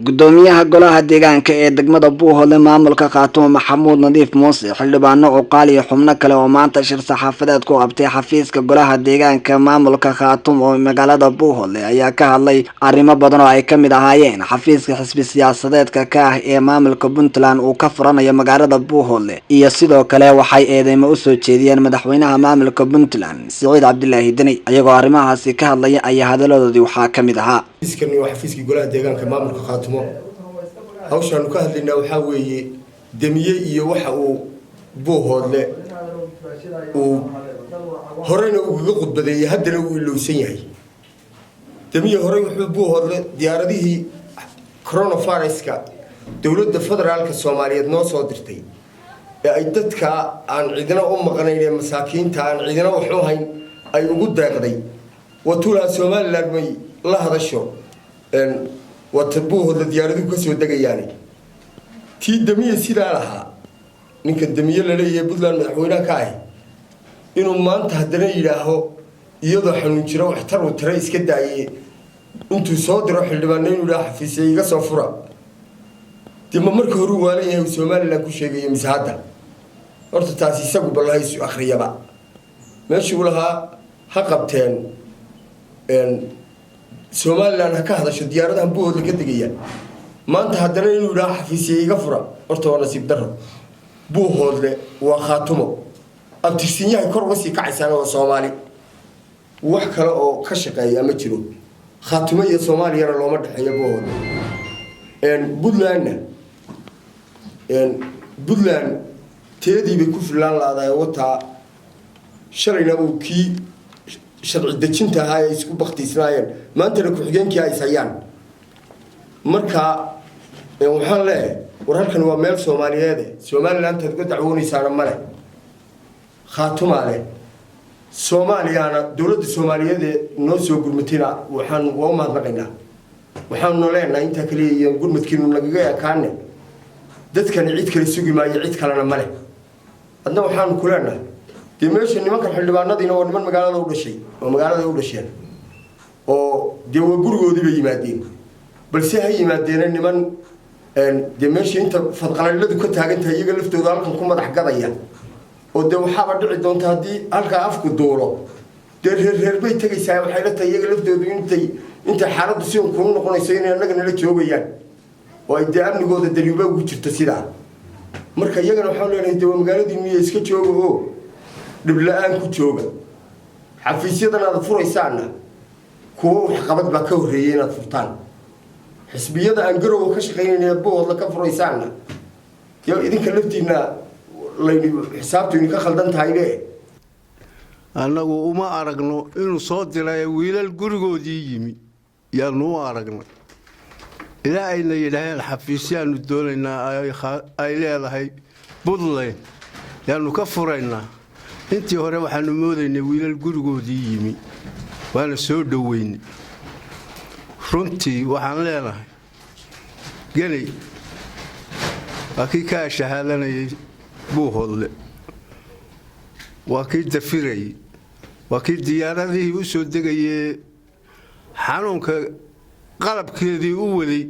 Gudoomiyaha golaha deegaanka ee degmada Buuhoodle, maamulka Khaatumo, Maxamuud Nadiif Muuse, xildhibaano, cuqaal iyo xubno kale oo maanta shir saxaafadeed ku qabtay xafiiska golaha deegaanka maamulka Khaatumo oo magaalada Buuhoodle ayaa ka hadlay arrimo badan oo ay ka mid ahaayeen xafiiska xisbi siyaasadeedka ka ah ee maamulka Puntland uu ka furanayo magaalada Buuhoodle, iyo sidoo kale waxay eedeymo usoo jeediyeen madaxweynaha maamulka Puntland, Siciid Cabdilaahi Deni. Iyagoo arrimahaasi ka hadlaya ayaa hadaladoodii waxaa ka mid ahaa: Xafiiskani waa xafiiskii golaha deegaanka maamulka Khaatumo. Hawshaanu ka hadlaynaa waxaa weeye Demiye iyo waxa uu Buuhoodle uu horeyna ugaga khudbadeeyey, haddana uu ilowsan yahay. Demiye horey wuxuu Buuhoodle diyaaradihii coronaviruska dowladda federaalka Soomaaliyeed noo soo dirtay ee ay dadka aan cidina u maqnayn ee masaakiinta aan cidina wax u hayn ay ugu deeqday, watulaha Somaliland may la hadasho, waata Buuhoodla diyaaraduhu kasoo degayaani. Tii Damiye sidaa lahaa, ninka Damiye laleeyahay Puntland madaxweynaha ka ahi, inuu maanta haddana yidhaaho iyadoo xanuun jiro, waxtar uu tare iska daaye, intuu soo diro xildhibaano inuu yidhaho xafiisya iga soo fura. Dee ma marka horuu waalan yahay uu Somaliland ku sheegayo mise hadda? Horta taasi isagu ballahaysu akhriyaba meeshuu lahaa ha qabteen Somaliland, ha ka hadasho diyaaradahan Buuhoodla ka degaya, maanta haddana inuu yidhaha xafiisya iga fura, horta waa nasiib daro. Buuhoodle waa Khaatumo, abtirsinyahay kor uga sii kacaysaana waa Soomaali. Wax kale oo ka shaqeeya ma jiro. Khaatumo iyo Soomaaliyana looma dhexeeyo Buuhoodle. Puntlandna, Puntland teedii bay ku fillaan laadahay. Wataa shalayna uu kii sharci dejinta ahaa ay isku baktiisnaayeen, maantana ku-xigeenkii ay ishayaan. Marka waxaan leeyahay, war halkan waa meel Soomaaliyeede, Somalilantaad uga dacwoonaysaana male, Khaatumaa leh. Soomaaliyaana, dowladda Soomaaliyeed ee noo soo gurmatayna waxaan waa u mahadnaqaynaa. Waxaanu leenahay intaa kaliya iyo gurmadkiinu nagaga ekaane, dadkani cid kale sugi maayo, cid kalena male. Adna waxaanu ku leenahay, dee meesha nimankan xildhibaanadiina waa niman magaalada u dhashay oo magaalada u dhasheen, oo dee waa gurigoodii bay yimaadeen. Balse ha yimaadeena niman dee meesha inta fadqalaladu ka taagan tahay iyaga laftooda halkan ku madax gadaya, oo dee waxaaba dhici doonta haddii halkaa afku duulo, dee reer reer bay tegaysaa. Waxay la tahay iyaga laftoodu intay xaaladdu sidan kuu noqonayso inay annaga nala joogayaan, oo ay dee amnigooda daliiba ugu jirto sidaa. Marka iyagana waxaan leenahay, dee waa magaaladii miya, iska jooga oo dhib la-aan ku jooga. Xafiisyadan aad furaysaanna kuwo waxqabad baa ka horreeyay inaad furtaan. Xisbiyada aan Garowa ka shaqaynayna Buuhoodla ka furaysaanna, dee idinka laftiina layni xisaabtu idinka khaldan tahaybe. Annagu uma aragno inuu soo diray wiilal gurigoodii yimi yaanu u aragnay, ilaa ayna yidhaaheen xafiisyaanu doonaynaa ay leedahay Puntland yaanu ka furaynaa. Intii hore waxaanu moodaynay wiilal gurigoodii yimi, waana soo dhoweynay. Runtii waxaan leenahay, Geney waa kii ka ashahaadanayay Buuhoodle, waa kii dafirayay, waa kii diyaaradihii u soo degayee xanuunka qalabkeedii u waday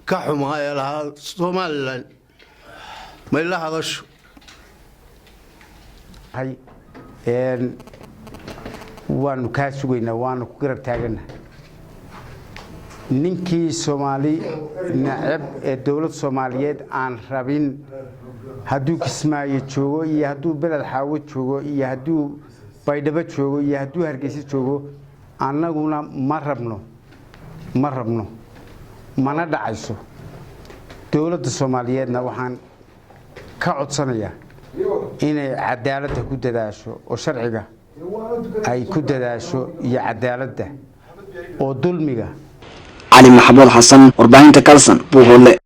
ka xumaa ee lahaa Somaliland may la hadasho. Waanu kaa sugaynaa, waanu ku garab taagana. Ninkii Soomaali nacab ee dowlad Soomaaliyeed aan rabin, hadduu Kismaayo joogo iyo hadduu Beled Xaawo joogo iyo hadduu Baydhabo joogo iyo hadduu Hargeysa joogo, annaguna ma rabno, ma rabno, mana dhacayso. Dowladda Soomaaliyeedna waxaan ka codsanayaa inay cadaaladda ku dadaasho, oo sharciga ay ku dadaasho iyo cadaaladda, oo dulmiga Cali Maxamuud Xasan, warbaahinta Kalsan, Buuhoodle.